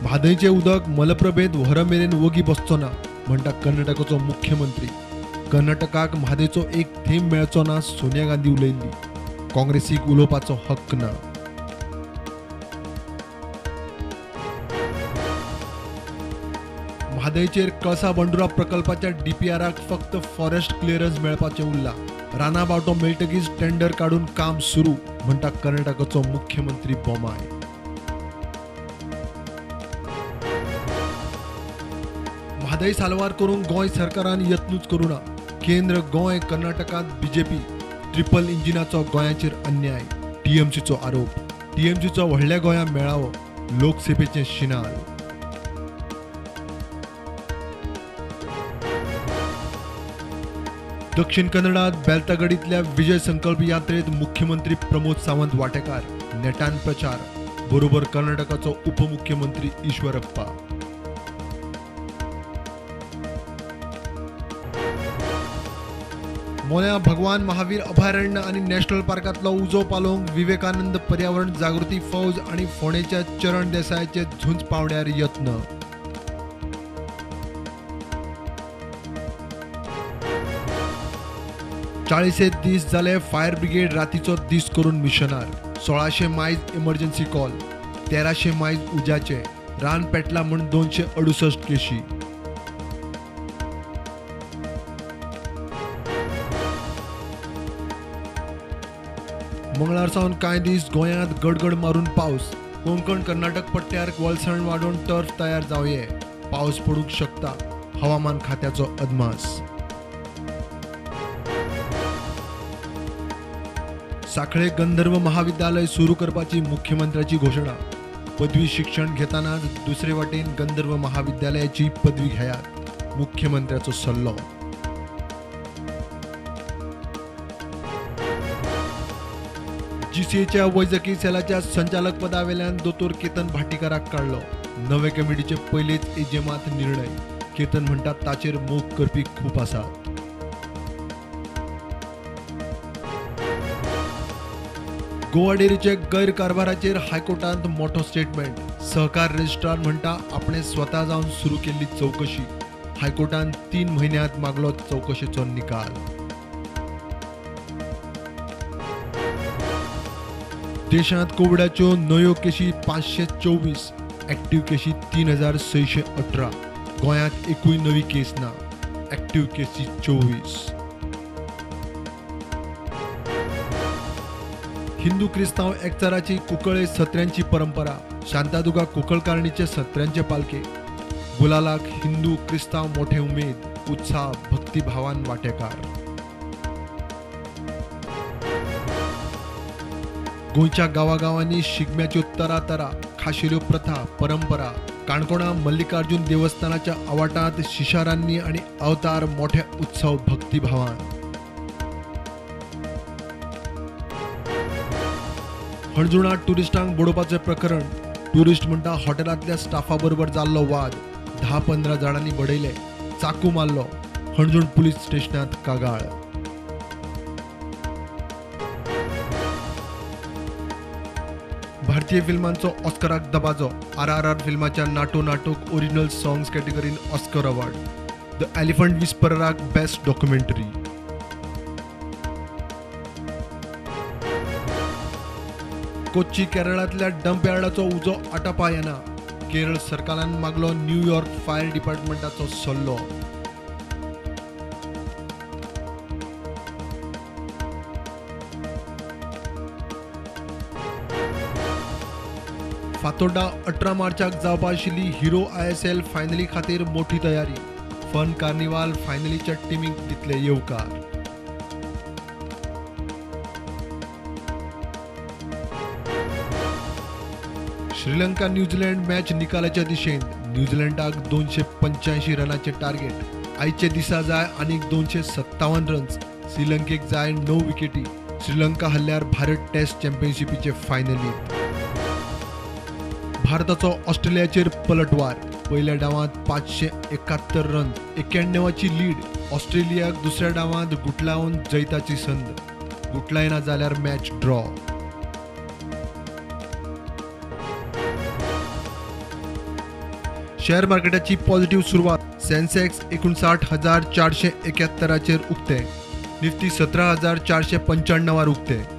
म्हादयचें उदक मलप्रभेंत व्हर मेरेन वगी बसचो ना म्हणटा कर्नाटकाचो मुख्यमंत्री. कर्नाटकाक म्हादयचो एक थेंब मेळचो ना सोनिया गांधी उलयल्ली. काँग्रेसीक उलोवपाचो हक्क ना. म्हादयचेर कळसा बंडुरा प्रकल्पाच्या डीपीआराक फक्त फॉरेस्ट क्लियरन्स मेळपाचें उरलां. राना बावटो मेळटकीच टेंडर काडून काम सुरू म्हणटा कर्नाटकाचो मुख्यमंत्री बोमाय. म्हादय साल्वार करूंक गोंय सरकारान यत्नूच करूं ना. केंद्र गोंय कर्नाटकांत बीजेपी ट्रिपल इंजिनाचो गोंयाचेर अन्याय, टीएमसीचो आरोप. टीएमसीचो व्हडल्या गोंया मेळावो, लोकसेवेचें शिनाल. दक्षिण कन्नडात बेलतगडींतल्या विजय संकल्प यात्रेत मुख्यमंत्री प्रमोद सावंत वाटेकार, नेटान प्रचार. बरोबर कर्नाटकाचो उपमुख्यमंत्री ईश्वरप्पा. मोन्या भगवान महावीर अभयारण्य आनी नॅशनल पार्कांतलो उजो पालोवंक विवेकानंद पर्यावरण जागृती फौज आनी फोंडेच्या चरण देसायाचे झुंज पावण्यार यत्न. चाळीसे दीस जाले फायर ब्रिगेड रातीचो दीस करून मिशनार. 1600 मायज इमर्जन्सी कॉल, 1300 मायज उज्याचे, रान पेटला म्हूण 268 केशी. मंगळार सावन कांय दीस गोंयांत गडगड मारून पावस. कोंकण कर्नाटक पट्ट्यार वलसाण वाडोवन टर्फ तयार जावये, पावस पडूंक शकता, हवामान खात्याचो अदमास. साखळे गंधर्व महाविद्यालय सुरू करपाची मुख्यमंत्र्याची घोशणा. पदवी शिक्षण घेतनाच दुसरे वाटेन गंधर्व महाविद्यालयाची पदवी घेयात, मुख्यमंत्र्याचो सल्लो. जीसीएच्या वैजकी सेलाच्या संचालक पदावेल्यान दोतोर केतन भाटीकाराक काडलो. नवे कमिटीचे पयलेच एजेमात निर्णय. केतन म्हणटात ताचेर मोग करपी खूब आसात. गोवा डेअरीचे गैरकारभाराचेर हायकोर्टांत मोठो स्टेटमेंट. सहकार रजिस्ट्रार म्हणटा आपणे स्वता जावन सुरू केल्ली चवकशी. हायकोर्टान 3 म्हयन्यांत मागलो चवकशेचो निकाल. देशांत कोविडाच्यो नव्यो केशी 524, ऍक्टिव्ह केशी 3618. गोंयांत एकूय नवी केस ना, ऍक्टिव्ह केसी 24. हिंदू क्रिस्तांव एकचाराची कुंकळे सत्र्यांची परंपरा. शांतादुर्गा कुंकळकारणीचे सत्र्यांचे पालखे. गुलालाक हिंदू क्रिस्तांव मोठे उमेद, उत्साह, भक्तिभावान वाटेकार. गोंयच्या गांवागांवांनी शिगम्याच्यो तरातरा खाशेल्यो प्रथा परंपरा. काणकोणा मल्लिकार्जुन देवस्थानाच्या आवाटांत शिशारांनी आनी अवतार मोठे उत्सव भक्तिभावान. हणजुणा टुरिस्टांक बडोवपाचें प्रकरण. टुरिस्ट म्हणटा हॉटेलांतल्या स्टाफा बरोबर जाल्लो वाद. 10-15 जाणांनी बडयले, चाकू मारलो. हणजूण पुलीस स्टेशनांत कागाळ. भारतीय फिल्मांचो ऑस्कराक दबाजो. आरआरआर फिल्माच्या नाटो नाटोक ओरिजिनल सॉंग्स कॅटेगरीन ऑस्कर अवॉर्ड. The elephant विस्परराक best documentary. Kochi केरळांतल्या डंप यार्डाचो उजो आटापा येना. केरळ सरकारान मागलो न्यूयॉर्क फायर डिपार्टमेंटाचो सल्लो. फातोर्डा 18 मार्चाक जावपा आशिल्ली हिरो ISL फायनली खातीर मोठी तयारी. फन कार्निवाल फायनलीच्या टिमीक दितले येवकार. श्रीलंका न्यूझीलंड मॅच निकालाच्या दिशेन. न्यूझीलंडाक 285 रनाचे टार्गेट. आयचे दिसा जाय आनीक 257 रन्स. श्रीलंकेक जाय 9 विकेटी. श्रीलंका हल्ल्यार भारत टेस्ट चॅम्पियनशिपीचे फायनलीत. भारताचो ऑस्ट्रेलियाचेर पलटवार. पयल्या डावांत 571 रन, 91ची लीड. ऑस्ट्रेलियाक दुसऱ्या डावांत गुटलावन जैताची संद. गुटलायना जाल्यार मॅच ड्रॉ. शेअर मार्केटाची पॉझिटिव्ह सुरवात. सेन्सेक्स 59,471 उक्ते, निफ्टी 17,495 उक्ते.